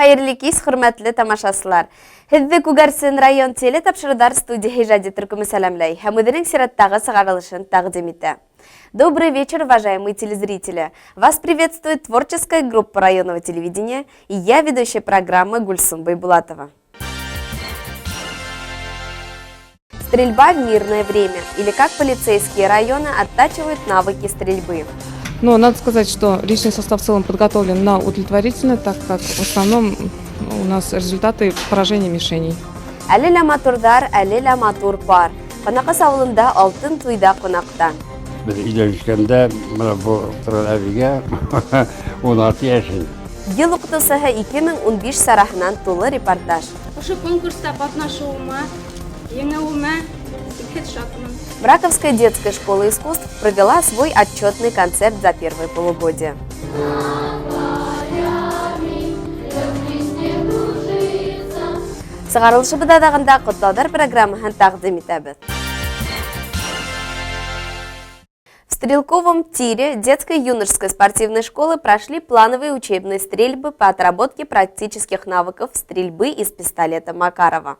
Хәерле кис, хөрмәтле тамашасылар. Һеҙҙе Күгәрсен район телетапшырыуҙар студияһы ижади төркөмө сәләмләй һәм үҙенең сираттағы сығарылышын тәҡдим итә. Добрый вечер, уважаемые телезрители! Вас приветствует творческая группа районного телевидения и я, ведущая программы Гульсум Байбулатова. Стрельба в мирное время или как полицейские районы оттачивают навыки стрельбы. Но надо сказать, что личный состав в целом подготовлен на удовлетворительно, так как в основном у нас результаты поражения мишеней. Әле лә матурҙар, әле лә матур пар. Ҡанаҡас ауылында алтын туйҙа ҡунаҡта. Беҙ өйләнешкәндә бына был торған әбейгә 16 йәш ине. Йыл уҡытыусыһы 2015 сараһынан тулы репортаж. Ошо конкурста ҡатнашыуыма, еңеүемә сикһеҙ шатмын. Браковская детская школа искусств провела свой отчетный концерт за первое полугодие. Сығарылышыбыҙ аҙағында ҡотлауҙар программаһын тәҡдим итәбеҙ. В стрелковом тире детской юношеской спортивной школы прошли плановые учебные стрельбы по отработке практических навыков стрельбы из пистолета Макарова.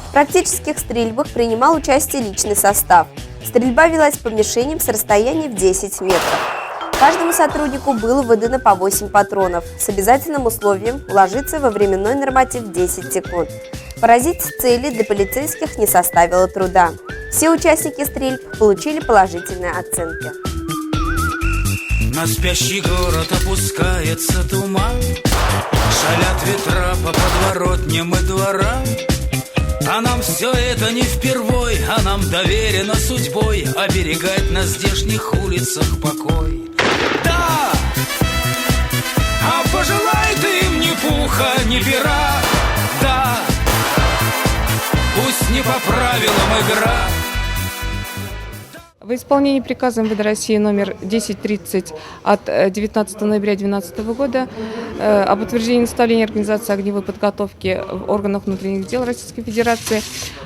В практических стрельбах принимал участие личный состав. Стрельба велась по мишеням с расстояния в 10 метров. Каждому сотруднику было выдано по 8 патронов с обязательным условием уложиться во временной норматив 10 секунд. Поразить цели для полицейских не составило труда. Все участники стрельб получили положительные оценки. На спящий город опускается туман, Шалят ветра по подворотням и дворам. А нам все это не впервой, а нам доверено судьбой Оберегать на здешних улицах покой. Да! А пожелай ты им ни пуха, ни пера, да! Пусть не по правилам игра. В исполнении приказа МВД России номер 1030 от 19 ноября 2012 года об утверждении наставления организации огневой подготовки в органах внутренних дел Российской Федерации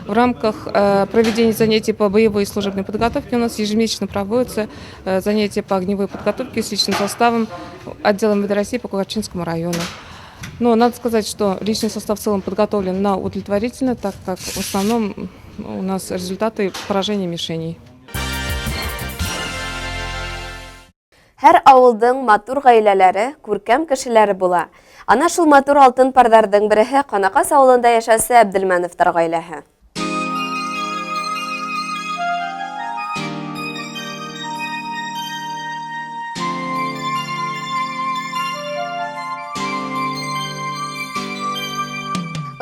в рамках проведения занятий по боевой и служебной подготовке у нас ежемесячно проводятся занятия по огневой подготовке с личным составом отдела МВД России по Кугарчинскому району. Но надо сказать, что личный состав в целом подготовлен на удовлетворительно, так как в основном у нас результаты поражения мишеней. Һәр ауылдың матур ғаиләләре, күркәм кешеләре була. Ана шул матур алтын парҙарҙың береһе Ҡанаҡас ауылында йәшәүсе Әбделмәновтар ғаиләһе.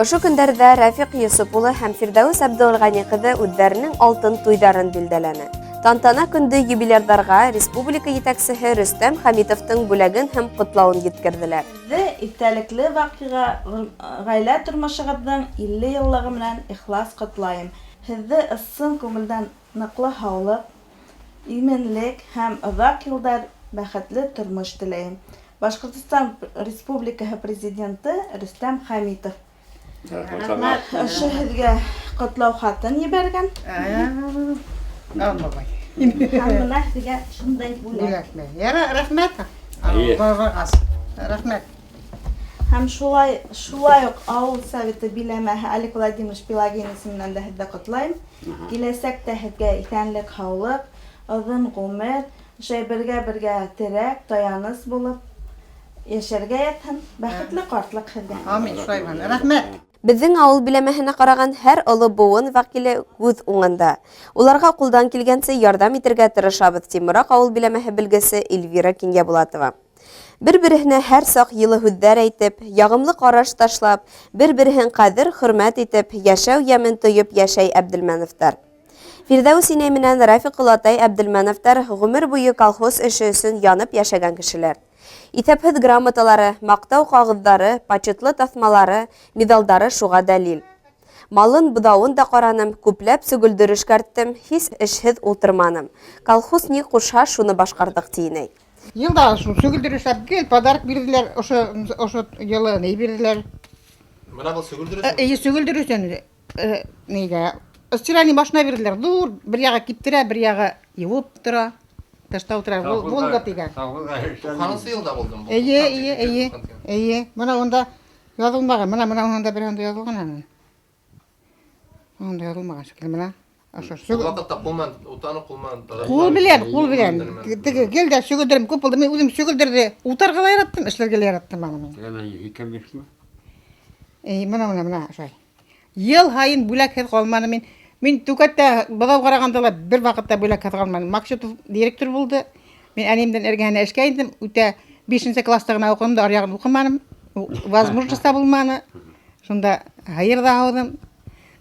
Ошо көндәрҙә Рәфиҡ Йосоп улы һәм Фирҙәүес Әбделғәни ҡыҙы үҙҙәренең алтын туйҙарын билдәләне. Тантана көндө юбилярҙарға республика етәксеһе Рөстәм Хәмитовтың бүләген һәм ҡотлауын еткерҙеләр. Һеҙҙе иҫтәлекле ваҡиға, ғаилә тормошоғоҙҙоң 50 йыллығы менән ихлас ҡотлайым. Һеҙҙе ысын күңелдән ныҡлы һаулыҡ, именлек һәм оҙаҡ йылдар бәхетле тормош теләйем. Башҡортостан Республикаһы Президенты Рөстәм Хәмитов. Ошо һеҙгә ҡотлау хатын ебәргән. Ал бабай. Һәм бына һеҙгә шундай бүләк. Бүләкме? Яра, рәхмәт. Эйе. Бабағас. Рәхмәт. Һәм шулай уҡ ауыл советы биләмәһе Олег Владимирович Пелагин исеменән дә һеҙҙе ҡотлайым. Киләсәктә һеҙгә иҫәнлек, һаулыҡ, оҙон ғүмер, ошолай бергә-бергә терәк, таяныс булып йәшәргә яҙһын. Бәхетле ҡартлыҡ һеҙгә. Амин, шулай булһын. Рәхмәт. Беҙҙең ауыл биләмәһенә ҡараған һәр оло быуын вәкиле күҙ уңында. Уларға ҡулдан килгәнсә ярҙам итергә тырышабыҙ, ти Мораҡ ауыл биләмәһе белгесе Эльвира Кинйәбулатова. Бер-береһенә һәр саҡ йылы һүҙҙәр әйтеп, яғымлы ҡараш ташлап, бер-береһен ҡәҙер хөрмәт итеп, йәшәү йәмен тойоп йәшәй Әбделмәновтар. Фирҙәүес инәй менән Рафиҡ олатай Әбделмәновтар ғүмер буйы колхоз эше өсөн янып йәшәгән кешеләр. Иҫәпһеҙ грамоталары, маҡтау ҡағыҙҙары, почетлы таҫмалары, миҙалдары шуға дәлил. Малын быҙауын да ҡараным, күпләп сөгөлдөр эшкәрттем, һис эшһеҙ ултырманым. Колхоз ни ҡушһа, шуны башҡарҙыҡ, ти инәй. Йылда шул сөгөлдөр эшләп гел подарок бирҙеләр, ошо йылы ни бирҙеләр. Бына был сөгөлдөр өсөн? Эйе, сөгөлдөр өсөн, нигә Стиральный машина бирҙеләр. Ҙур, бер яғы киптерә, бер яғы йыуып тора. Тышта ултыра. Волга тигән. Туксанынсы йылда булдым. Эйе, эйе, эйе. Эйе. Бына унда яҙылмаған. Бына бына унда бер унда яҙылған әле. Унда яҙылмаған шикелле бына. Ошо Ул ваҡытта ҡул менән утаны ҡул менән таҙарталар. Ҡул белән, ҡул белән. Теге гел дә сөгөлдөрөм күп булды. Мин үҙем сөгөлдөрҙө утарға ла яраттым, эшләргә лә яраттым аны мин. Тегене һикһән бишме? Эйе, бына бына бына ошолай. Йыл һайын бүләкһеҙ ҡалманым мин. Мин Түкәттә быҙау ҡарағанда ла бер ваҡытта бүләкһеҙ ҡалманым. Максютов директор булды. Мин әнейемдең эргәһенә эшкә индем. Үтә бишенсе класста ғына уҡыным да, аръяғын уҡыманым. Возможность та булманы. Шунда һыйыр ҙа һауҙым.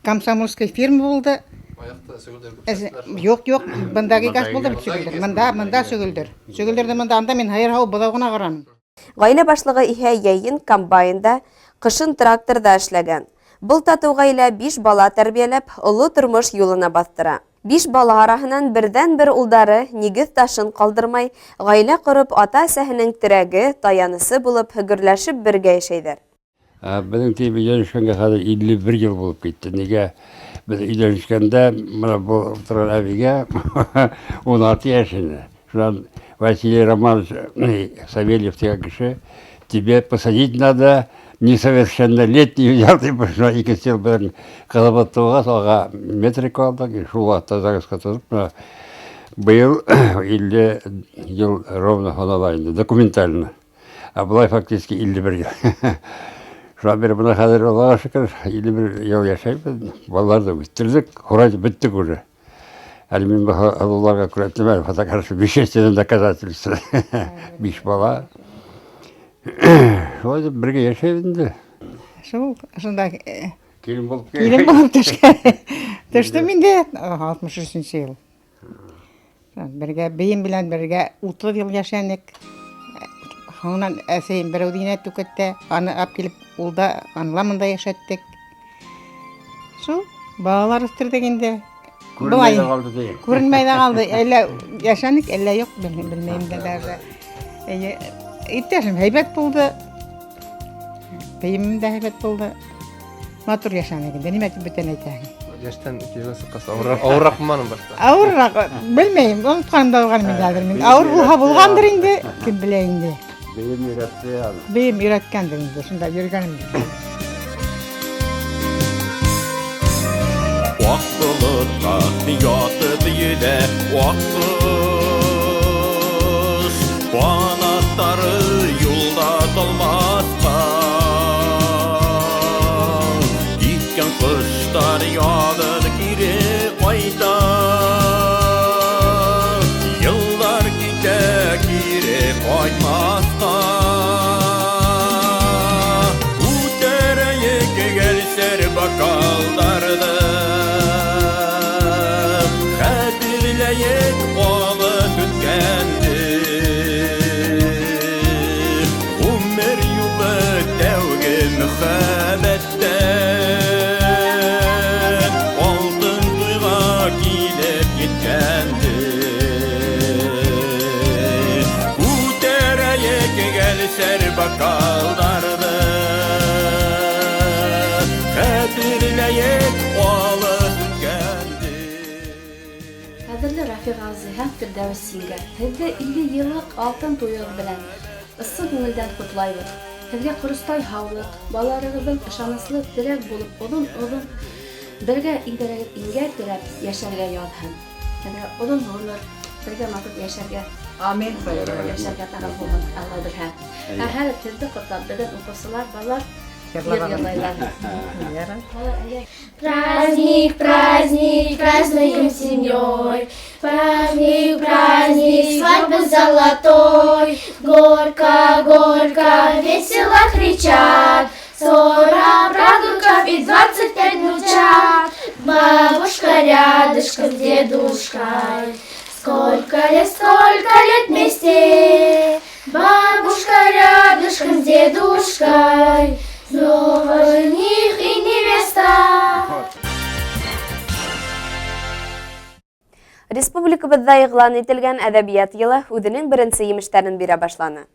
Комсомольский фирма булды. Аяҡта сөгөлдөр күп сәстеләр. Юҡ, юҡ, бында килгәс булды бит сөгөлдөр. Мында, мында сөгөлдөр. Сөгөлдөрҙө мында, анда мин һыйыр һауып быҙау ғына ҡараным. Ғаилә башлығы иһә йәйен комбайнда, ҡышын тракторҙа эшләгән. Был татыу ғаилә биш бала тәрбиәләп, оло тормош юлына баҫтыра. Биш бала араһынан берҙән-бер улдары нигеҙ ташын ҡалдырмай, ғаилә ҡороп, ата-әсәһенең терәге, таянысы булып, гөрләшеп бергә йәшәйҙәр. Беҙҙең тип өйләнешкәнгә хәҙер 51 йыл булып китте. Нигә беҙ өйләнешкәндә бына был торған әбейгә 16 йәш ине. Шунан Василий Романович Савельев тигән кеше, тебе посадить надо, несовершеннолетний взял, тип, шунан икенсе йыл беҙҙең ҡыҙыбыҙ тыуғас, уға метрика алдыҡ, шул ваҡытта ЗАГСҡа тотоп, бына быйыл 50 йыл ровно һанала инде, документально. Ә былай фактически 51 йыл. Шунан бире бына хәҙер Аллаға шөкөр, 51 йыл йәшәйбеҙ, балаларҙы үҫтерҙек, һорайтып бөттөк уже. Әле мин был һылыуларға күрһәтмәм әле, фотография вещественное доказательство. Биш бала. Шулай итеп бергә йәшәйбеҙ инде. Шул, шунда, Килен булып килен булып төшкән. Төштөм инде, алтмыш өсөнсө йыл. Бергә, бейем белән бергә 30 йыл йәшәнек. Һуңынан әсәйем берәүҙе генә түкәттә, аны алып килеп, ул да аны ла монда йәшәттек. Шул, балалар үҫтерҙек инде. Күренмәй ҙә ҡалды тием. Күренмәй ҙә ҡалды. Әллә йәшәнек, әллә юҡ, белмәйем дә даже. Эйе, иптәшем һәйбәт булды. Бейемем дә һәйбәт булды. Матур йәшәнек инде. Нимә тип бүтән әйтәһең? Йәштән килгән сыҡҡас ауырыраҡ, ауырыраҡ булманым башта. Ауырыраҡ, белмәйем, онотҡаным да булған инде хәҙер мин. Ауыр булһа булғандыр инде, кем белә инде. Бейем өйрәтте аны. Бейем өйрәткәндер инде, шунда йөрөгәнем. Аҡ болотҡа ятып йөҙә аҡ ҡош, ҡанаттары юлда талмаҫҡа. Киткән ҡоштар яҙын кире ҡайта. Йылдар китә кире ҡайтмаҫҡа. Күтәрәйек гәлсәр бокалдарҙы, хәтерләйек алыҫ үткәнде. Ғүмер юлы тәүге мөхәббәттән алтын туйға килеп еткәнде. Күтәрәйек гәлсәр бокалдарҙы, хәтерләйек алыҫ үткәнде. Ҡәҙерле Рафиҡ ағай һәм Фирҙәүес еңгә, һеҙҙе илле йыллыҡ алтын туйығыҙ белән ысын күңелдән ҡотлайбыҙ. Һеҙгә ҡоростай һаулыҡ, балаларығыҙҙың ышаныслы терәк булып оҙон-оҙон бергә иңдәрегеҙ иңгә терәп йәшәргә яҙһын. Һеҙгә оҙон ғүмер, бергә матур йәшәргә. Амин. Йәшәргә тағы булһын, Алла бирһә. Ә хәҙер һеҙҙе ҡотлап беҙҙең уҡыусылар, балалар йырлайлар. Праздник, праздник, празднуем семьей. Праздник, праздник, свадьбы золотой. Горько, горько, весело кричат. 40 правнуков и 25 внучат. Бабушка рядышком с дедушкой. Сколько лет, сколько лет вместе. Бабушка рядышком с дедушкой. Снова жених и невеста. Республикабыҙҙа иғлан ителгән әҙәбиәт йылы үҙенең беренсе емештәрен бирә башланы.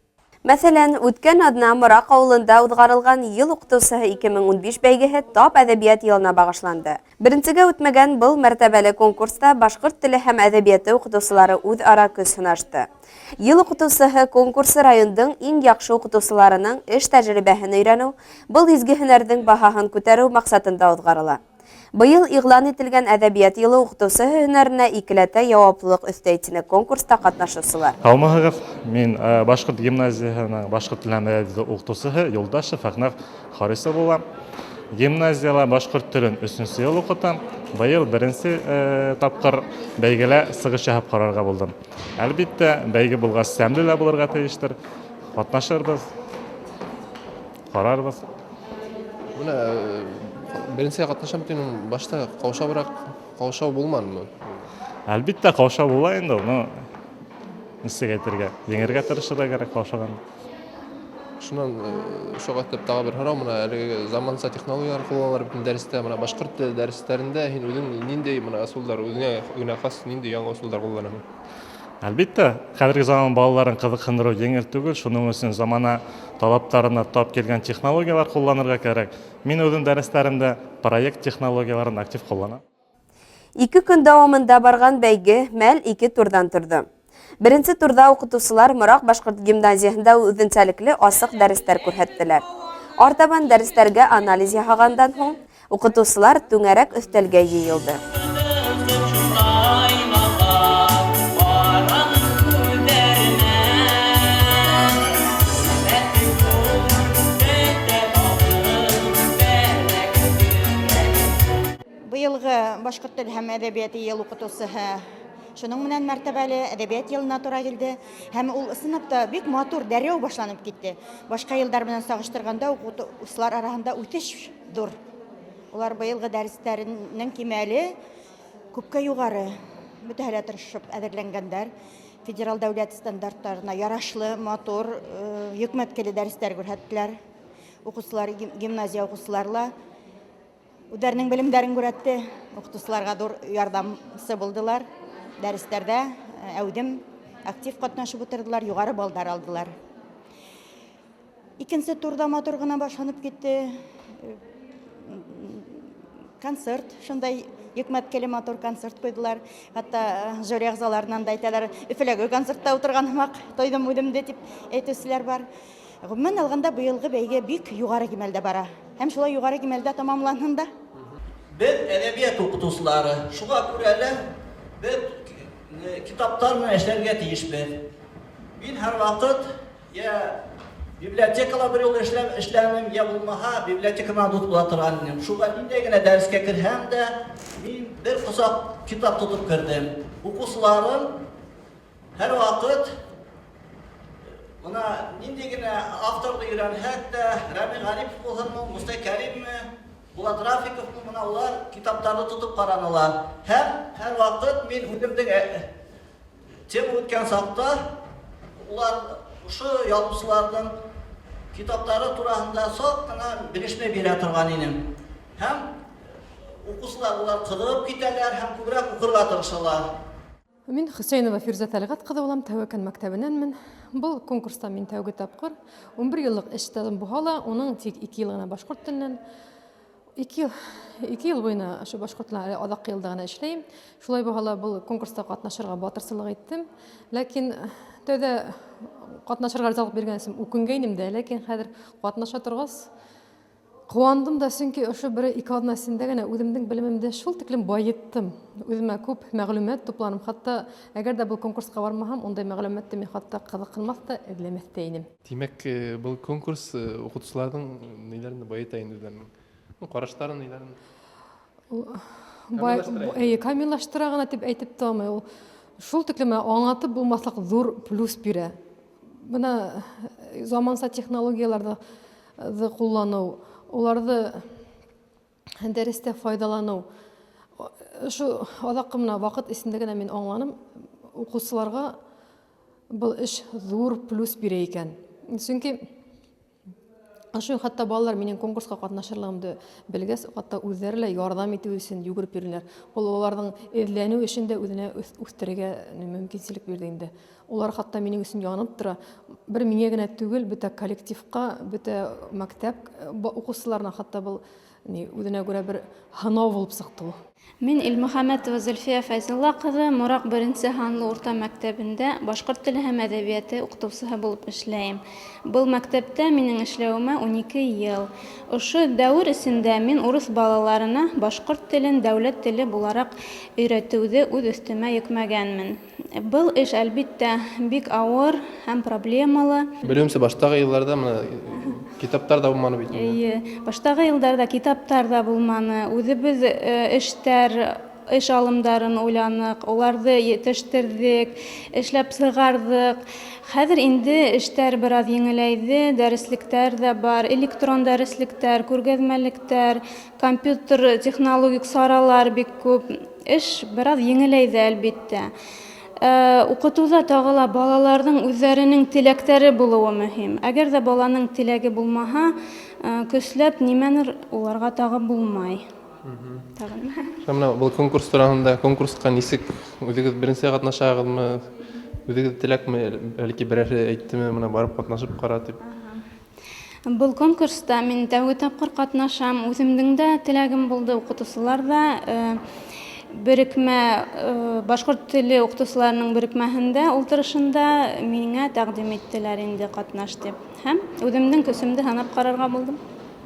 Мәсәлән, үткән аҙна Морак авылында уҙғарылған Ел укытыусыһы 2015 бәйгеһе тап әҙәбият елына багышланды. Беренсегә үтмәгән был мәртәбәле конкурста башҡорт теле һәм әҙәбиәте укытыусылары үҙ-ара көс һынашты. Ел укытыусыһы конкурсы райондың иң яҡшы укытыусыларының эш тәжрибәһен өйрәнеү, был изге һөнәрҙең баһаһын күтәреү маҡсатында уҙғарыла. Быйыл иғлан ителгән Әҙәбиәт йылы укытыусыһы һөнәренә икеләтә яуаплылыҡ өҫтәй, тине конкурста ҡатнашыусылар. Һаумыһығыҙ! Мин башҡорт гимназияһының башҡорт теле һәм әҙәбиәте укытыусыһы Юлдашев Әхнәф Харисов булам. Гимназияла башҡорт телен өсөнсө йыл уҡытам. Быйыл беренсе тапҡыр бәйгелә сығыш яһап ҡарарға булдым. Әлбиттә, бәйге булғас, сәмле лә булырға тейештер. Ҡатнашырбыҙ, ҡарарбыҙ. Менә беренсегә катнашам дигән башта каушабрак, каушау булмадымы? Әлбиттә, каушау була инде ул, но нисек әйтергә, еңергә тырышырға кәрәк каушаган. Шуннан шуға өҫтәп тағы бер һорау, менә әлеге заманса технологиялар кулланалар бөтен дәрестә, менә башкорт теле дәресләрендә һин үзең нинди менә ысулдар, үзеңә генә хас нинди яңа ысулдар кулланаһың? Әлбиттә, хәзерге заман балаларын кызыксындыру җиңел түгел, шуның өчен замана талапларына тап килгән технологияләр кулланырга кирәк. Мин үзем дәресләремдә проект технологияләрен актив кулланам. Ике көн дәвамында барган бәйге мәл ике турдан торды. Беренче турда укытучылар Морак башкорт гимназияһендә үзенчәлекле асык дәресләр күрһәттеләр. Артабан дәресләргә анализ яһагандан һуң укытучылар түңәрәк өстәлгә йыйылды. Быйылгы башкорт теле һәм әдәбияты ел укытыусыһы шуның менән мәртәбәле әдәбият елына тура килде. Һәм ул ысынлап та бик матур, дәррәү башланып китте. Башка елдар белән сагыштырганда укытучылар арасында үтеш зур. Улар быйылгы дәресләренең кимәле күпкә югары. Бөтәһе лә тырышып әҙерләнгәндәр. Федерал дәүләт стандарттарына ярашлы, матур, йөкмәткеле дәресләр күрһәттеләр. Укытучылар, гимназия укытучылары үҙҙәренең белемдәрен күрһәтте. Укытучыларга ҙур ярҙамсы булдылар. Дәресләрҙә әүҙем актив ҡатнашып ултырҙылар, юғары балдар алдылар. Икенсе турда матур ғына башланып китте. Концерт, шундай йөкмәткеле матур концерт ҡуйҙылар. Хатта жюри ағзаларынан да әйтәләр, Өфөләге концертта ултырған һымаҡ тойҙом үҙемде тип әйтеүселәр бар. Ғөмүмән алғанда быйылғы бәйге бик юғары кимәлдә бара. Һәм шулай юғары кимәлдә тамамланһын да. Беҙ әҙәбиәт уҡытыусылары, шуға күрә лә беҙ китаптар менән эшләргә тейешбеҙ. Мин һәр ваҡыт я библиотекала бер юлы эшләнем, я булмаһа библиотека менән дуҫ була торған инем. Шуға ниндәй генә дәрескә керһәм дә, мин бер ҡосаҡ китап тотоп керҙем. Уҡыусыларым һәр ваҡыт бына ниндәй генә авторҙы өйрәнһәк тә, Рәми Ғарипов булһынмы, Мостай Кәримме, Булат Рафиковмы, бына улар китаптарҙы тотоп ҡаранылар. Һәм һәр ваҡыт мин үҙемдең тема үткән саҡта улар ошо яҙыусыларҙың китаптары тураһында саҡ ҡына белешмә бирә торған инем. Һәм уҡыусылар улар ҡыҙығып китәләр һәм күберәк уҡырға тырышалар. Мин Хөсәйнова Фирүзә Тәлғәт ҡыҙы булам, Тәүәкән мәктәбенәнмен. Был конкурста мин тәүге тапҡыр 11 йыллыҡ эш стажым булһа ла, уның тик 2 йыл ғына башҡорт теленән. 2 йыл буйына ошо башҡорт теленән әле аҙаҡҡы йылда ғына эшләйем. Шулай булһа ла был конкурста ҡатнашырға батырсылыҡ иттем. Ләкин тәүҙә ҡатнашырға ризалыҡ биргән өсөн үкенгәйнем дә, ләкин хәҙер ҡатнаша торғас ҡыуандым да, сөнки ошо бер ике аҙна эсендә генә үҙемдең белемемде шул тиклем байыттым. Үҙемә күп мәғлүмәт тупланым. Хатта әгәр ҙә был конкурсҡа бармаһам, ундай мәғлүмәтте мин хатта ҡыҙыҡһынмаҫ та, эҙләмәҫ тә инем. Тимәк, был конкурс уҡытыусыларҙың ниләрен байыта инде үҙҙәренең? Ну, ҡараштарын, ниләрен? Камиллаштыра. Эйе, камиллаштыра ғына тип әйтеп тә алмай. Ул шул тиклем аңлатып булмаҫлыҡ ҙур плюс бирә. Бына заманса технологияларҙы ҡулланыу, уларҙы дәрестә файҙаланыу. Ошо аҙаҡҡы менә ваҡыт эсендә генә мин аңланым, уҡыусыларға был эш ҙур плюс бирә икән. Сөнки Шул хатта балалар минең конкурска катнашырлыгымды белгәс, хатта үзләре лә ярдәм итү өчен йүгереп йөриләр. Ул аларның эзләнү эшен дә үзенә үстерергә мөмкинчелек бирде инде. Улар хатта минең өчен янып тора. Бер миңа генә түгел, бөтә коллективка, бөтә мәктәп укучыларына хатта был ни үзенә күрә бер һынау булып чыкты ул. Мин Илмөхәммәтова Зөлфия Фәйзулла кызы, Морак беренче һанлы урта мәктәбендә башкорт теле һәм әдәбияте укытучыһы булып эшләем. Был мәктәптә минең эшләвемә 12 ел. Ошо дәүер эчендә мин урыс балаларына башкорт телен дәүләт теле буларак өйрәтүҙе үҙ өҫтөмә йөкмәгәнмен. Был эш, әлбиттә, бик ауыр һәм проблемалы. Белеүемсә, баштағы йылларҙа мына китаптар ҙа булманы бит инде. Эйе, баштағы йылдарҙа китаптар ҙа булманы. Үҙебеҙ эштәр, эш алымдарын уйланыҡ, уларҙы етештерҙек, эшләп сығарҙыҡ. Хәҙер инде эштәр бер аҙ еңеләйҙе, дәреслектәр ҙә бар, электрон дәреслектәр, күргәҙмәлектәр, компьютер технологик саралар бик күп. Эш бер аҙ еңеләйҙе, әлбиттә. Уҡытыуҙа тағы ла балаларҙың үҙҙәренең теләктәре булыуы мөһим. Әгәр ҙә баланың теләге булмаһа, көсләп нимәнер уларға тағып булмай. Тағын. Менә был конкурс тураһында, конкурсҡа нисек үҙегеҙ беренсе ҡатнашағыҙмы? Үҙегеҙ теләкме, бәлки берәрһе әйттеме, менә барып ҡатнашып ҡара тип? Был конкурста мин тәүге тапҡыр ҡатнашам. Үҙемдең дә теләгем булды, уҡытыусылар ҙа берекмә башҡорт теле уҡытыусыларының берекмәһендә ултырышында миңә тәҡдим иттеләр инде ҡатнаш тип. Һәм үҙемдең көсөмдө һынап ҡарарға булдым.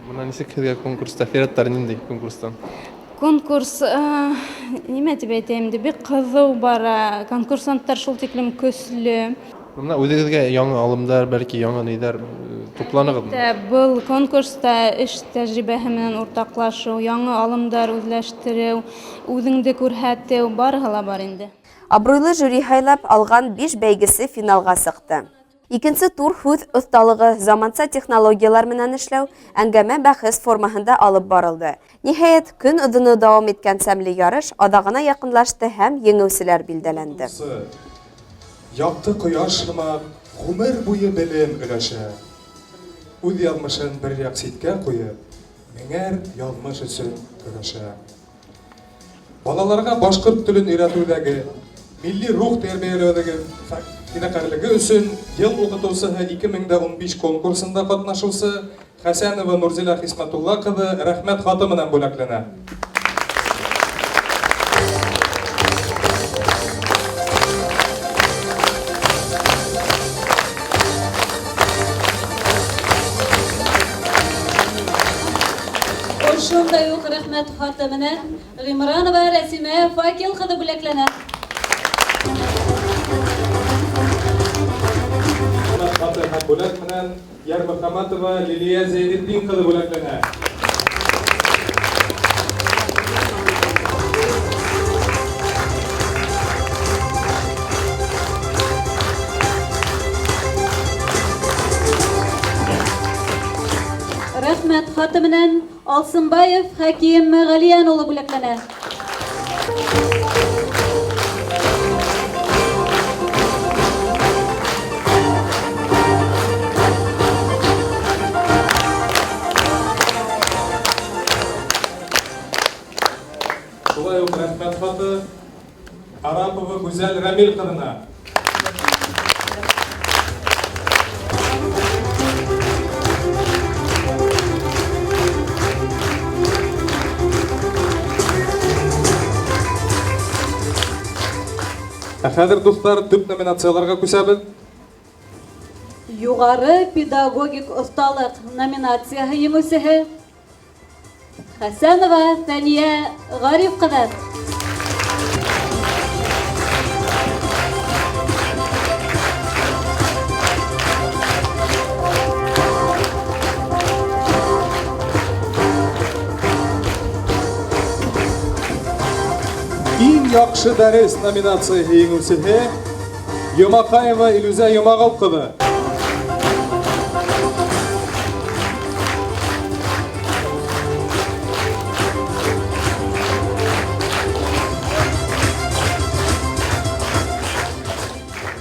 Бына нисек һеҙгә конкурс тәьҫораттар ниндәй конкурстан? Конкурс, нимә тип әйтәйем инде, бик ҡыҙыу бара. Конкурсанттар шул тиклем көслө. Бына үҙегеҙгә яңы алымдар, бәлки яңы ниҙәр тупланығыҙмы? Был конкурста эш тәжрибәһе менән уртаҡлашыу, яңы алымдар үҙләштереү, үҙеңде күрһәтеү, барыһы ла бар инде. Абруйлы жюри һайлап алған 5 бәйгесе финалға сыҡты. Икенсе тур һүҙ оҫталығы заманса технологиялар менән эшләү, әңгәмә бәхәс формаһында алып барылды. Ниһайәт, көн оҙоно дауам иткән сәмле ярыш аҙағына яҡынлашты һәм еңеүселәр билдәләнде. Яҡты ҡояш һымаҡ ғүмер буйы белем өләшә. Үҙ яҙмышын бер яҡ ситкә ҡуйып, меңәр яҙмыш өсөн көрәшә. Балаларға башҡорт телен өйрәтеүҙәге, милли рух тәрбиәләүҙәге фиҙаҡәрлеге өсөн йыл уҡытыусыһы 2015 конкурсында ҡатнашыусы Хәсәнова Нурзилә Хисмәтулла ҡыҙы рәхмәт хаты менән бүләкләнә. Ошондай уҡ рәхмәт хаты менән Ғимранова Рәсимә Факил ҡыҙы бүләкләнә. Рәхмәт хаты һәм бүләк менән Ярмөхәмәтова Лилия Зәйнетдин ҡыҙы бүләкләнә. Рәхмәт хаты менән Алсынбаев Хәким Ғәлиән улы бүләкләнә. Шулай уҡ рәхмәт хаты Арапова Гүзәл Рәмил ҡыҙына. Ә хәҙер, дуҫтар, төп номинацияларға күсәбеҙ. Юғары педагогик оҫталыҡ номинацияһы еңеүсеһе Хәсәнова Фәниә Ғариф ҡыҙы. Иң яҡшы дәрес номинацияһы еңеүсеһе Йомаҡаева Илүзә Йомағол ҡыҙы.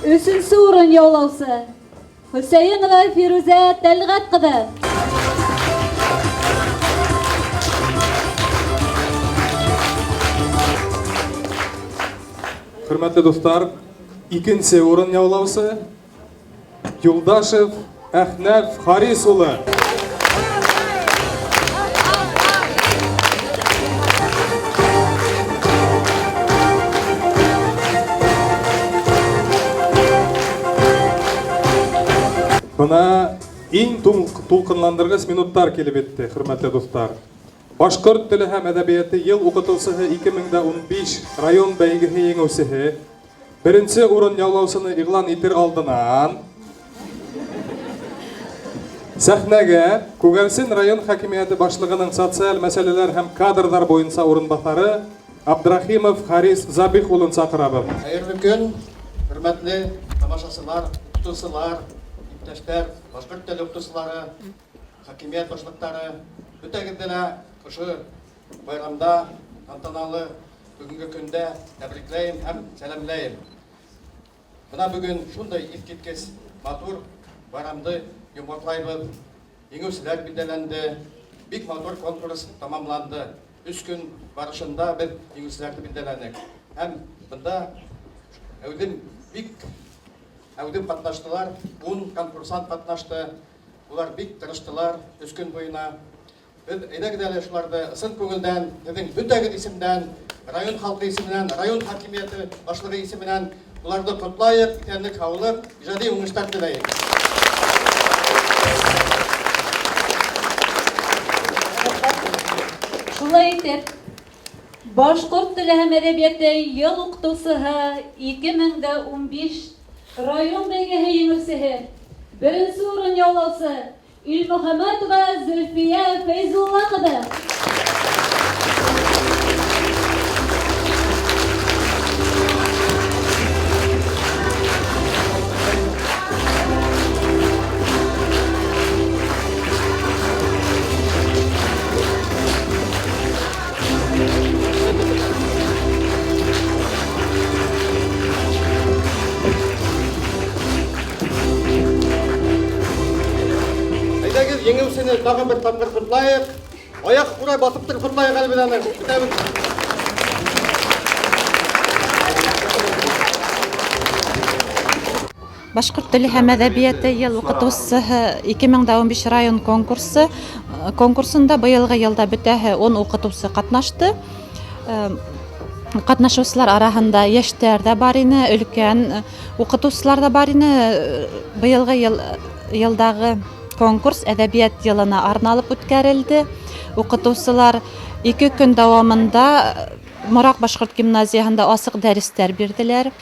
Өсөнсө урын яулаусы Хөсәйенова Фирүзә Тәлғәт ҡыҙы. Хөрмәтле дуслар, икенче урын яулаучы Юлдашев Әхнәф Харис улы. Бына иң тулҡынландырғыс минуттар килеп етте, хөрмәтле дуҫтар. Башҡорт теле һәм әҙәбиәте йыл уҡытыусыһы 2015 район бәйгеһе еңеүсеһе беренсе урын яулаусыны иғлан итер алдынан сәхнәгә Күгәрсен район хакимиәте башлығының социаль мәсьәләләр һәм кадрҙар буйынса урынбаҫары Абдрахимов Харис Забих улын саҡырабыҙ. Хәйерле көн, хөрмәтле тамашасылар, укытучылар, иптәштәр, башҡорт теле укытучылары, хакимиәт башлыҡтары, бөтәгеҙҙе лә ошо байрамда тантаналы бөгөнгө көндә тәбрикләйем һәм сәләмләйем. Бына бөгөн шундай иҫ киткес матур байрамды йомғаҡлайбыҙ. Еңеүселәр билдәләнде. Бик матур конкурс тамамланды. Өс көн барышында беҙ еңеүселәрҙе билдәләнек. Һәм бында әүҙем бик әүҙем ҡатнаштылар. 10 конкурсант ҡатнашты. Улар бик тырыштылар өс көн буйына. Беҙ әйҙәгеҙ әле шуларҙы ысын күңелдән, һеҙҙең бөтәгеҙ исемдән, район халҡы исеменән, район хакимиәте башлығы исеменән уларҙы ҡотлайыҡ, иҫәнлек, һаулыҡ, ижади уңыштар теләйек. Шулай итеп, башҡорт теле һәм әҙәбиәте йыл уҡытыусыһы 2015 район бәйгеһе еңеүсеһе, беренсе урын яулаусы Илмөхәмәтова Зөлфиә Фәйзулла ҡыҙы. Әйҙәгеҙ, еңеүсене тағы бер тапҡыр ҡотлайыҡ. Аяҡ үрә баҫып тороп ҡотлайыҡ әле беҙ аны. Бөтәбеҙ. Башҡорт теле һәм әҙәбиәте йыл уҡытыусыһы 2015 район конкурсы конкурсында быйылғы йылда бөтәһе 10 уҡытыусы ҡатнашты. Ҡатнашыусылар араһында йәштәр ҙә бар ине, өлкән уҡытыусылар ҙа бар ине. Быйылғы йылдағы конкурс әҙәбиәт йылына арналып үткәрелде. Уҡытыусылар 2 көн дауамында Мораҡ башҡорт гимназияһында асыҡ дәрестәр бирҙеләр.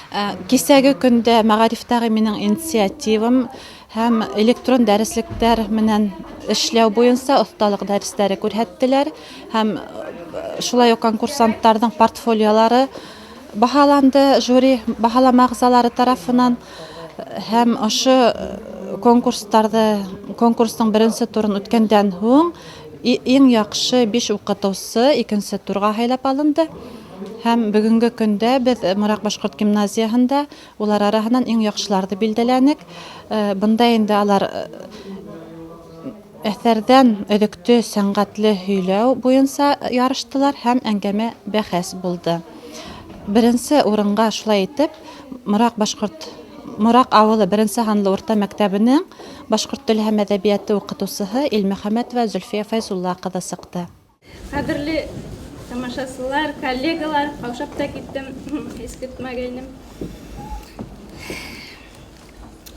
Кисәге көндә мәғарифтағы минең инициативам һәм электрон дәреслектәр менән эшләү буйынса оҫталыҡ дәрестәре күрһәттеләр һәм шулай уҡ конкурсанттарҙың портфолиолары баһаланды жюри баһалама ағзалары тарафынан һәм ошо конкурстың беренсе турын үткәндән һуң иң яҡшы 5 уҡытыусы икенсе турға һайлап алынды. Һәм бөгөнгө көндә беҙ Мораҡ башҡорт гимназияһында улар араһынан иң яҡшыларҙы билдәләнек. Бында инде алар әҫәрҙән өҙөктө сәнғәтле һөйләү буйынса ярыштылар һәм әңгәмә бәхәс булды. Беренсе урынға шулай итеп Мораҡ ауылы беренсе һанлы урта мәктәбенең башҡорт теле һәм әҙәбиәте уҡытыусыһы Илмөхәмәтова Зөлфиә Фәйзулла ҡыҙы сыҡты. Ҡәҙерле тамашасылар, коллегалар, ҡаушап та киттем, һис көтмәгәйнем.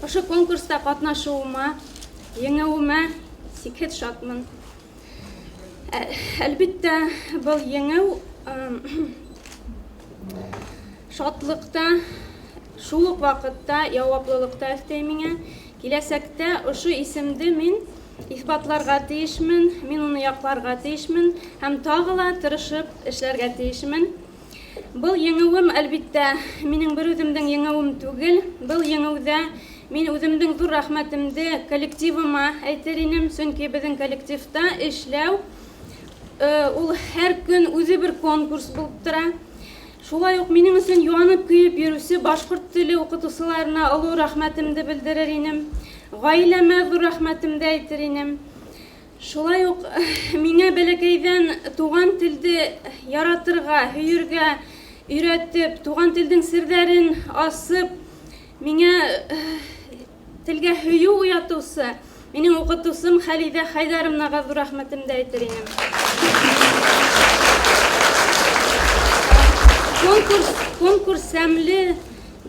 Ошо конкурста ҡатнашыуыма, еңеүемә сикһеҙ шатмын. Әлбиттә, был еңеү шатлыҡта, шул уҡ ваҡытта яуаплылыҡта өҫтәй миңә. Киләсәктә ошо исемде мин иҫбатларға тейешмен, мин уны яҡларға тейешмен һәм тағы ла тырышып эшләргә тейешмен. Был еңеүем, әлбиттә, минең бер үҙемдең еңеүем түгел. Был еңеүҙә мин үҙемдең ҙур рәхмәтемде коллективыма әйтер инем, сөнки беҙҙең коллективта эшләү ул һәр көн үҙе бер конкурс булып тора. Шулай уҡ минең өсөн янып көйөп йөрөүсе башҡорт теле уҡытыусыларына оло рәхмәтемде белдерер инем. Ғаиләмә ҙур рәхмәтемде әйтер инем. Шулай уҡ миңә бәләкәйҙән туған телде яратырға, һөйөргә өйрәтеп, туған телдең серҙәрен асып, миңә телгә һөйөү уятыусы минең уҡытыусым Хәлиҙә Хәйҙәровнаға ҙур рәхмәтемде әйтер инем. Конкурс, конкурс сәмле,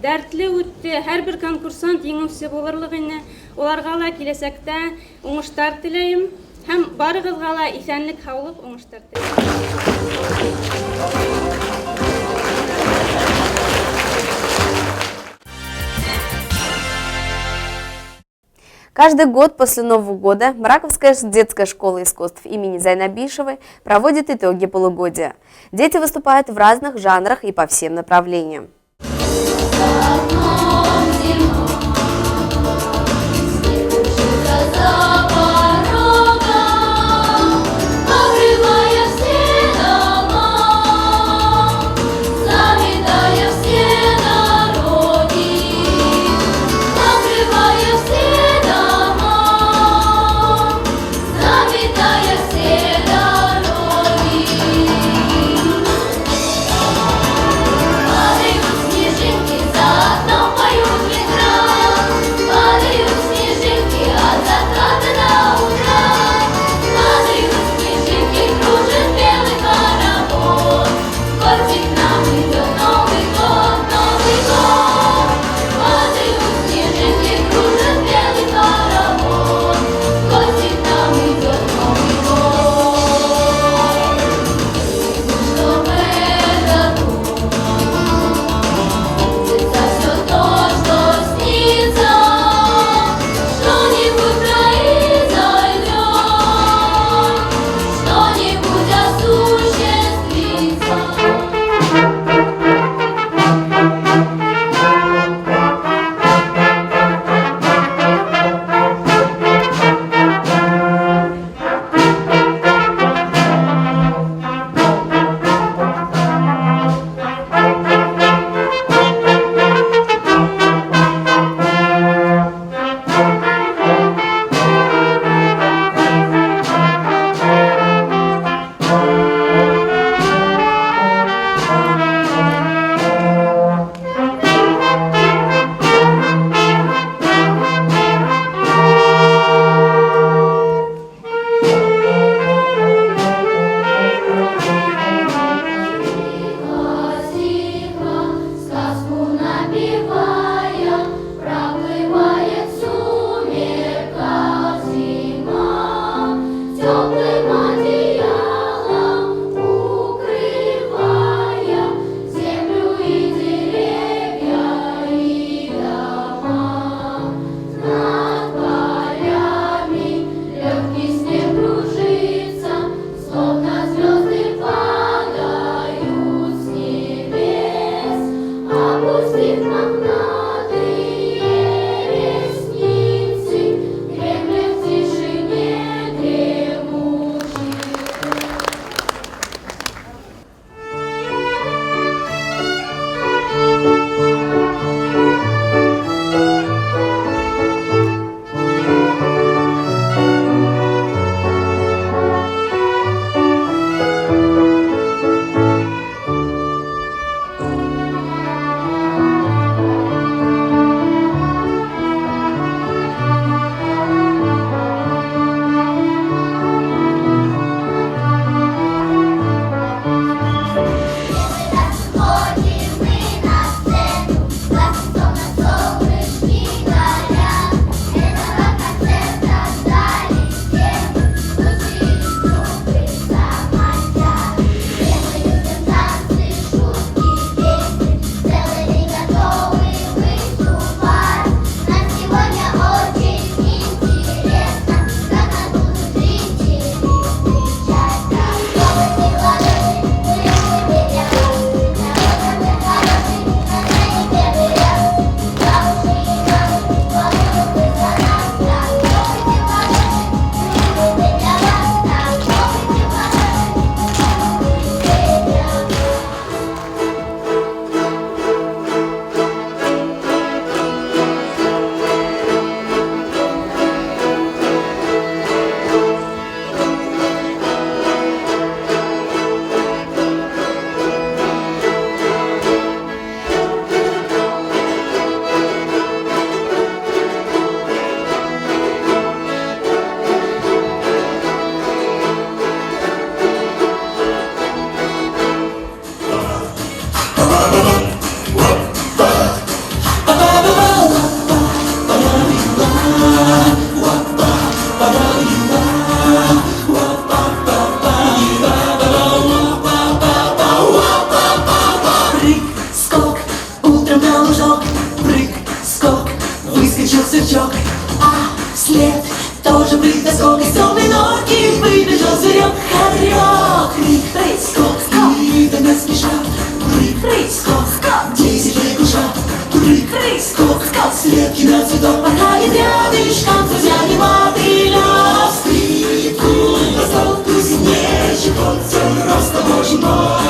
дәртле үтте. Һәр бер конкурсант еңеүсе булырлыҡ ине. Уларға ла киләсәктә уңыштар теләйем. Һәм барығыҙға ла иҫәнлек, һаулыҡ, уңыштар теләйем. Каждый год после Нового года Мраковская детская школа искусств имени Зайнабишевой проводит итоги полугодия. Дети выступают в разных жанрах и по всем направлениям. След тоже прыг доскок, из темной норки выбежал зверек. Хорек, крик, прыг, скок, скок, и догнать спешат. Прыг, прыг, скок, скок, 10 лягушат. Прыг, прыг, скок, скок, с ветки на цветок порхает рядышком с друзьями мотылек. Скрипку достал кузнечик, он целый рост божий мой.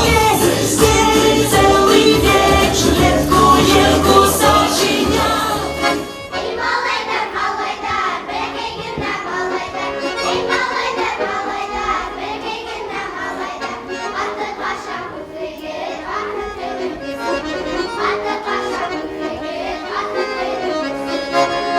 Весь день, целый вечер ветку елку сочинял. Эй, малайҙар, малайҙар, бәләкәй генә малайҙар. Эй, малайҙар, малайҙар, бәләкәй генә малайҙар. Артыҡ ашап үҫегеҙ, артыҡ көлөп. Артыҡ ашап үҫегеҙ, артыҡ көлөп.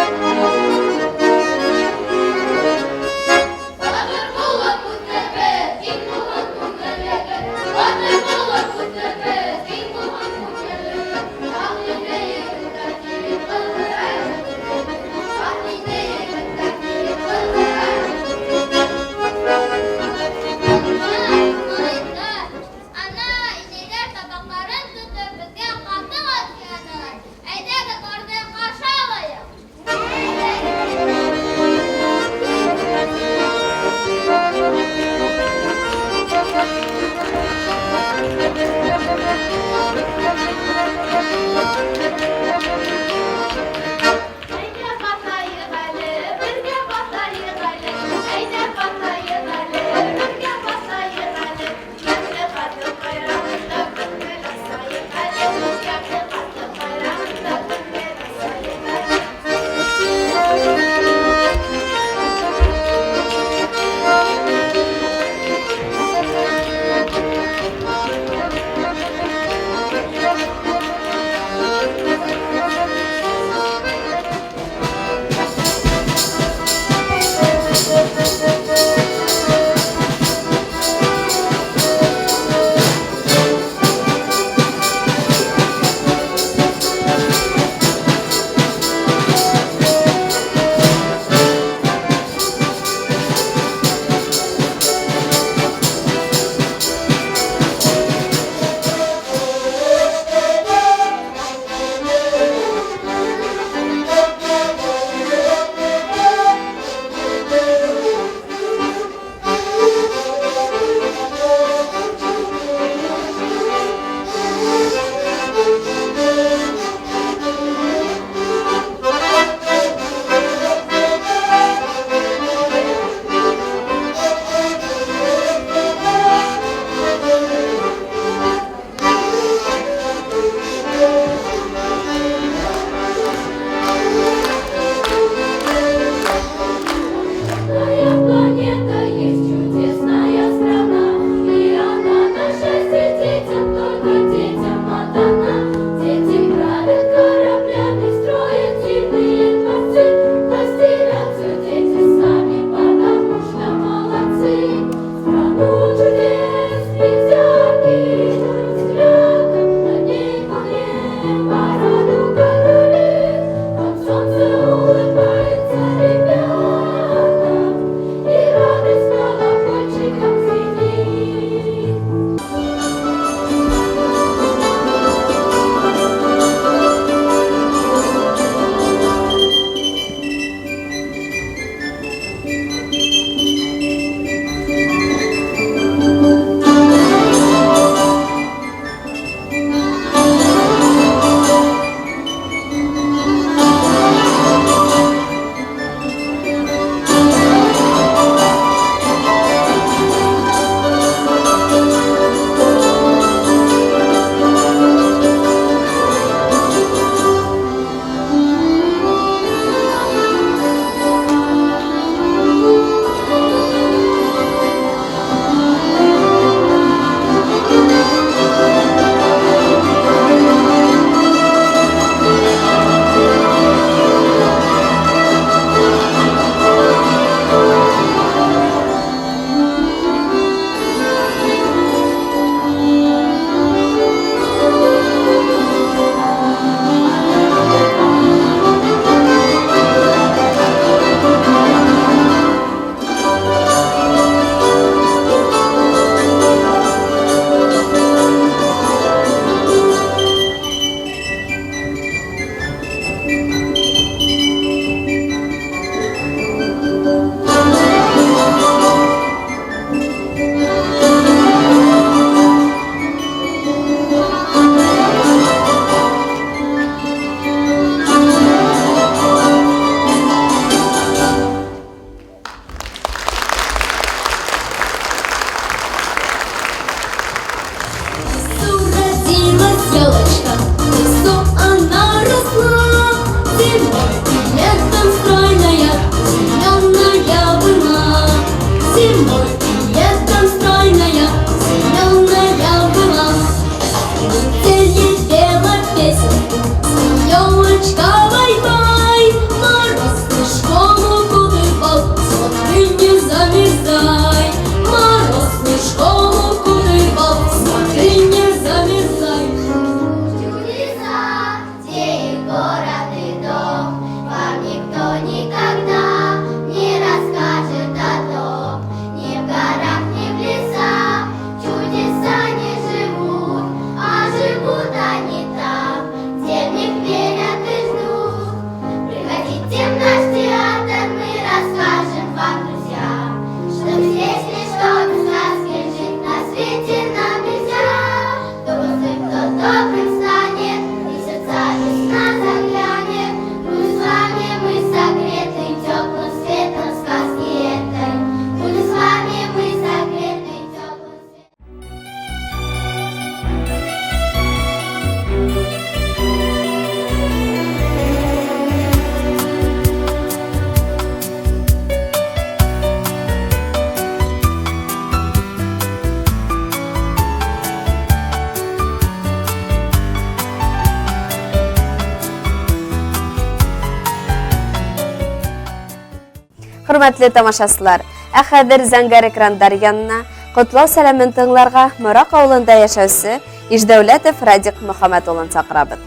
Хөрмәтле тамашасылар, ә хәҙер зәңгәр экрандар янына котлау сәләмен тыңларға Мораҡ ауылында яшәүсе Ишдәүләтов Радик Мөхәммәт улын саҡырабыҙ.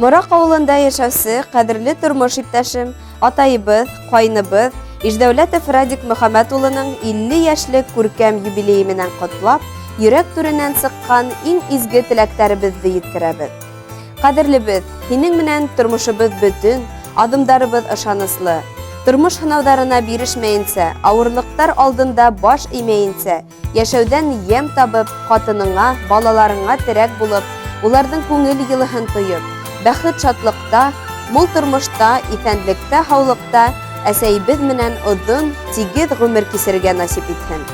Мораҡ ауылында яшәүсе ҡәҙерле тормош иптәшем, атайыбыҙ, ҡайныбыҙ Ишдәүләтов Радик Мөхәммәт улының 50 йәшлек күркәм юбилейы менән ҡотлап, йөрәк түренән сыҡҡан иң изге теләктәребеҙҙе еткерәбеҙ. Ҡәҙерлебеҙ, һинең менән тормошобоҙ бөтөн, аҙымдарыбыҙ ышаныслы. Тормош һынауҙарына бирешмәйенсә, ауырлыҡтар алдында баш эймәйенсә, Яшәүҙән йәм табып, ҡатыныңа, балаларыңа терәк булып, уларҙың күңел йылыһын тоеп, бәхет-шатлыҡта, мул тормошта, иҫәнлектә-һаулыҡта әсәйебеҙ менән оҙон, тигеҙ ғүмер кисерергә насип итһен.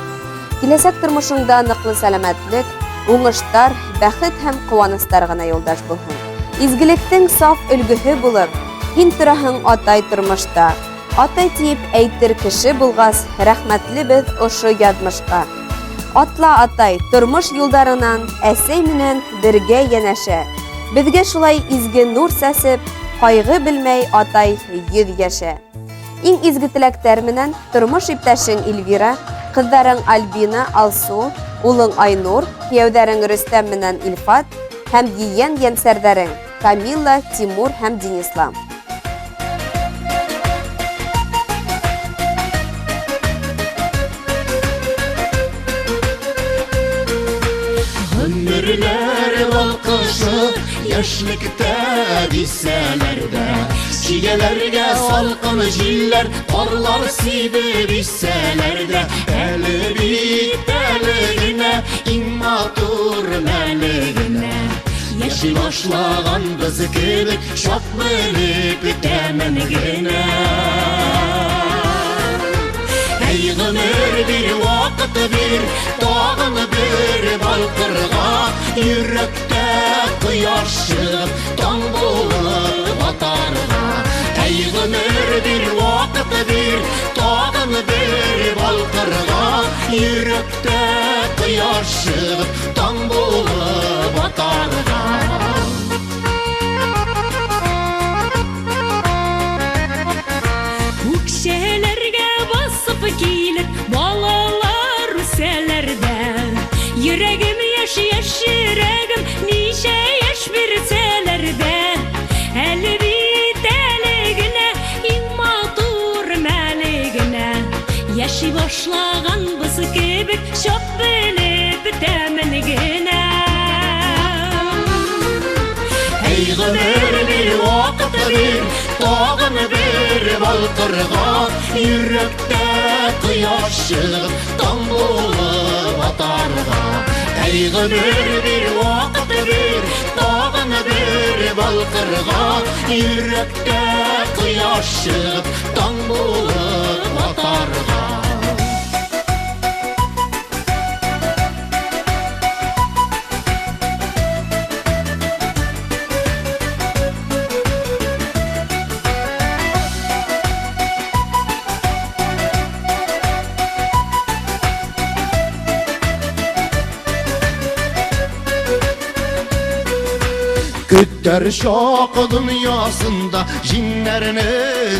Киләсәк тормошоңда ныҡлы сәләмәтлек, уңыштар, бәхет һәм ҡыуаныстар ғына юлдаш булһын. Изгелектең саф өлгөһө булып, һин тораһың атай тормошта. Атай тиеп әйтер кеше булғас, рәхмәтлебеҙ ошо яҙмышҡа. Атла, атай, тормош юлдарынан әсәй менән бергә йәнәшә. Беҙгә шулай изге нур сәсеп, ҡайғы белмәй атай 100 йәшә. Иң изге теләктәр менән тормош иптәшең Эльвира, ҡыҙҙарың Альбина, Алсу, улың Айнур, кейәүҙәрең Рөстәм менән Илфат һәм ейән йәнсәрҙәрең Камилла, Тимур һәм Денислам. Гомерләр балкышы яшьлектә дисәләр дә, Чигәләргә салкын җилләр, карлар сибеп исәләр дә, Әле бит әле генә иң матур мәле генә. Яши башлаганбыз кебек, чак белеп тәмен генә. Әй гомер бир, вакыт бир, тагын бер балкырга, йөрәктә кояш чыгып, таң булып атарга. Әй гомер бир, вакыт бир, тагын бер балкырга, йөрәктә кояш чыгып, таң булып атарга. Үкчәләргә басып килеп, балалар үсәләр дә. Йөрәгем яшь, яшь йөрәгем, ничә яшь бирсәләр дә. Әле бит әле генә, иң матур мәле генә. Яши башлаганбыз кебек, чак белеп тәмен генә. Әй гомер бир, вакыт бир, тагын бер балкырга, йөрәктә кояш чыгып, таң булып атарга. Әй гомер бир, вакыт бир, тагын бер балкырга, йөрәктә кояш чыгып, таң булып атарга. Көтәр чак дөньясында җиңнәрне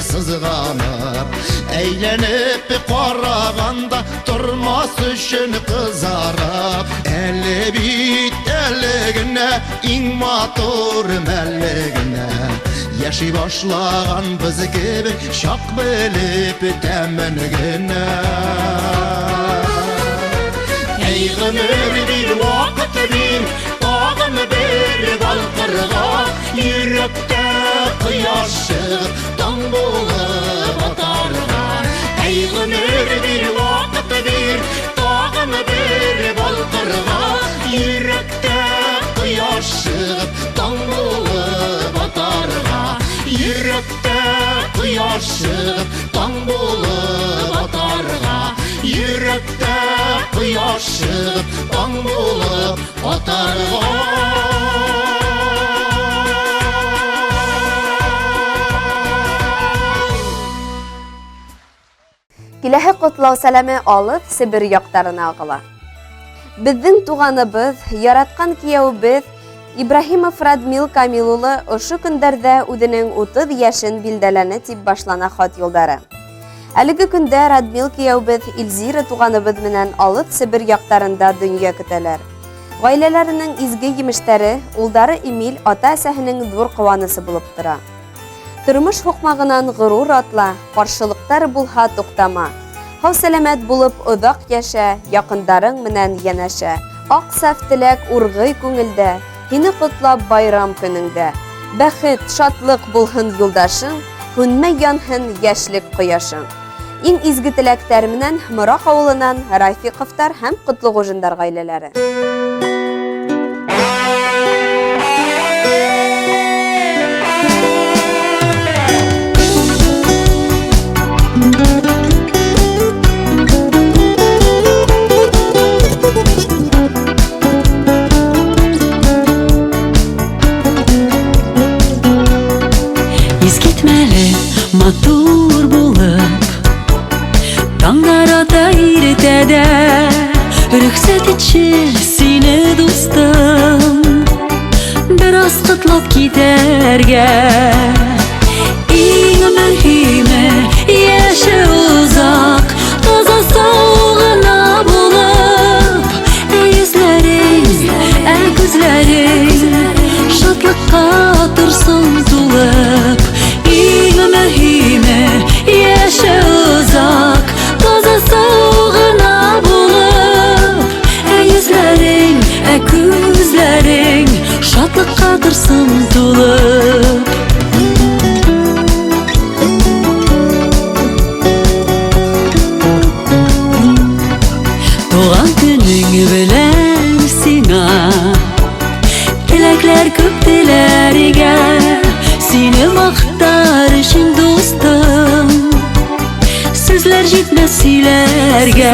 сызганып, әйләнеп караганда тормас өчен кызарып, әле бит әле генә иң матур мәле генә. Яши башлаганбыз кебек, чак белеп тәмен генә. Әй гомер бир, вакыт бир, тагын бер балкырга, йөрәктә кояш чыгып, таң булып атарга. Әй гомер бир, вакыт бир, тагын бер балкырга, йөрәктә кояш чыгып, таң булып атарга. Йөрәктә кояш чыгып, таң булып атарга. Йөрәктә кояш чыгып, таң булып атарга. Киләһе ҡотлау сәләме алыҫ Себер яҡтарына ағыла. Беҙҙең туғаныбыҙ, яратҡан кейәүебеҙ Ибраһимов Радмил Камил улы ошо көндәрҙә үҙенең 30 йәшен билдәләне тип башлана хат юлдары. Әлеге көндә Радмил кейәүбеҙ Илзира туғаныбыҙ менән алыҫ Себер яҡтарында донъя көтәләр. Ғаиләләренең изге емештәре, улдары Эмиль ата-әсәһенең ҙур ҡыуанысы булып тора. Тормош һуҡмағынан ғорур атла, ҡаршылыҡтар булһа туҡтама. Һау-сәләмәт булып оҙаҡ йәшә, яҡындарың менән йәнәшә. Аҡ саф теләк урғый күңелдә, һине ҡотлап байрам көнөңдә. Бәхет, шатлыҡ булһын юлдашың, һүнмәй янһын йәшлек ҡояшың. Иң изге теләктәр менән Мораҡ ауылынан Рафиҡовтар һәм Ҡотлоғужиндар ғаиләләре. Искитмәле матур булып Таңнар ата иртәдә Рөхсәт итче сине дустым Бераз котлап китәргә Иң мөһиме яшә озак Таза сау гына булып Ә йөзләрең, ә күзләрең Шатлыкка торсын тулып Иң мөһиме яшә озак Таза сау гына булып Ә йөзләрең, ә күзләрең Шатлыкка торсын тулып Туган көнең белән сиңа Теләкләр күп теләргә Сине мактар өчен дустым Сүзләр җитмәс сөйләргә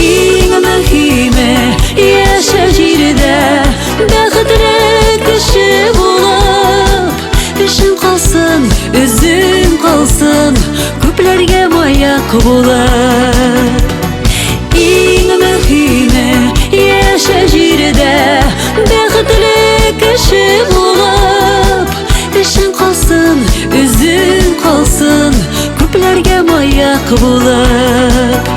Иң мөһиме яшә җирдә Бәхетле кеше булып Эшең калсын, үзең калсын Күпләргә маяк булып Иң мөһиме яшә җирдә Бәхетле кеше булып Эшең калсын, үзең калсын Күпләргә маяк булып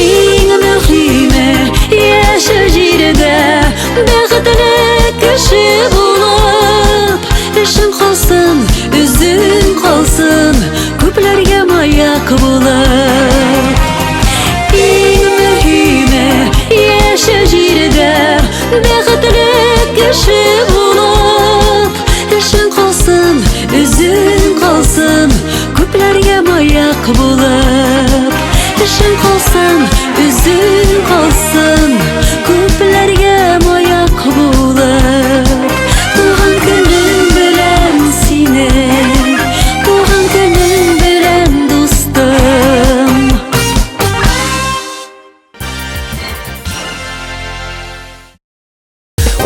Иң мөһиме яшә җирдә Бәхетле кеше булып Эшең калсын, үзең калсын Күпләргә маяк булып Иң мөһиме яшә җирдә Бәхетле кеше булып Эшең калсын, үзең калсын Күпләргә маяк булып Эшең калсын, үзең калсын Күпләргә маяк булып Туган көнең белән сине Туган көнең белән дустым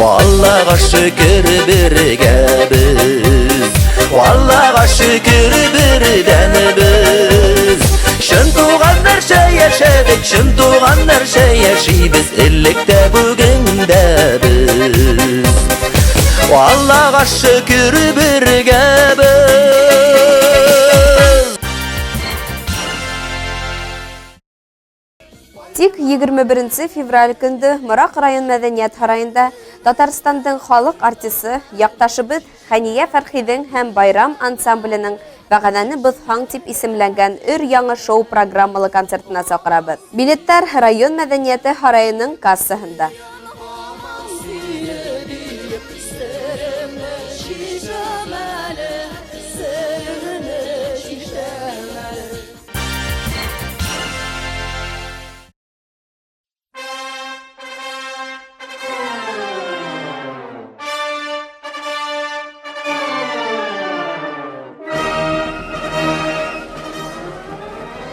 Аллага шөкер бергә без Аллага шөкер бердән без Чын туганнарча яшәдек, чын туганнарча яшибез Элек тә бүген дә без Аллага шөкер бергә без Тик 21 февраль көндө Мораҡ район мәҙәниәт һарайында Татарстандың халыҡ артисы, яҡташыбыҙ Хәниә Фәрхиҙең һәм Байрам ансамбленең Вәғәҙәне боҙһаң тип исемләнгән өр-яңы шоу-программалы концертына саҡырабыҙ. Билеттар район мәҙәниәте һарайының кассаһында.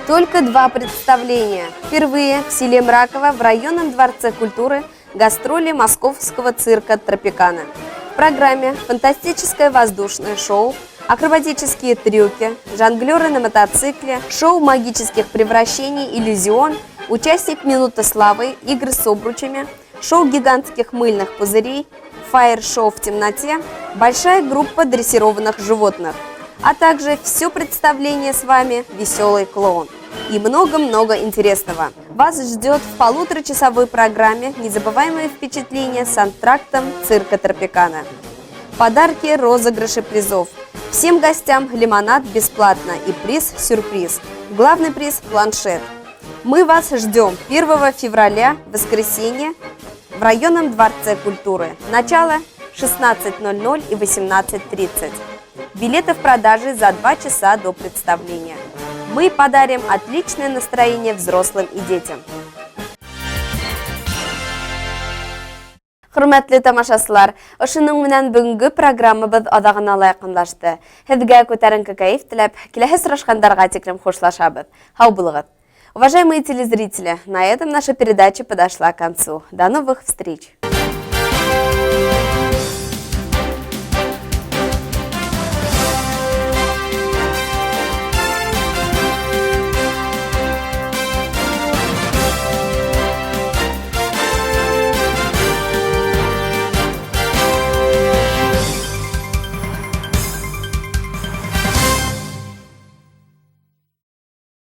Только два представления. Впервые в селе Мраково в районном дворце культуры гастроли московского цирка «Тропикана». В программе фантастическое воздушное шоу, Акробатические трюки, жонглеры на мотоцикле, шоу магических превращений «Иллюзион», участник «Минуты славы», игры с обручами, шоу гигантских мыльных пузырей, фаер-шоу в темноте, большая группа дрессированных животных, а также все представление с вами «Веселый клоун» и много-много интересного. Вас ждет в полуторачасовой программе незабываемые впечатления с антрактом цирка Тропикана. Подарки, розыгрыши призов. Всем гостям лимонад бесплатно и приз-сюрприз. Главный приз – планшет. Мы вас ждем 1 февраля, воскресенье, в районном дворце культуры. Начало 16.00 и 18.30. Билеты в продаже за 2 часа до представления. Мы подарим отличное настроение взрослым и детям. Хөрмәтле тамашасылар, ошоноң менән бөгөнгө программабыҙ аҙағына ла яҡынлашты. Һеҙгә күтәренке кәйеф теләп, киләһе осрашҡандарға тиклем хушлашабыҙ. Һау булығыҙ. Уважаемые телезрители, на этом наша передача подошла к концу. До новых встреч!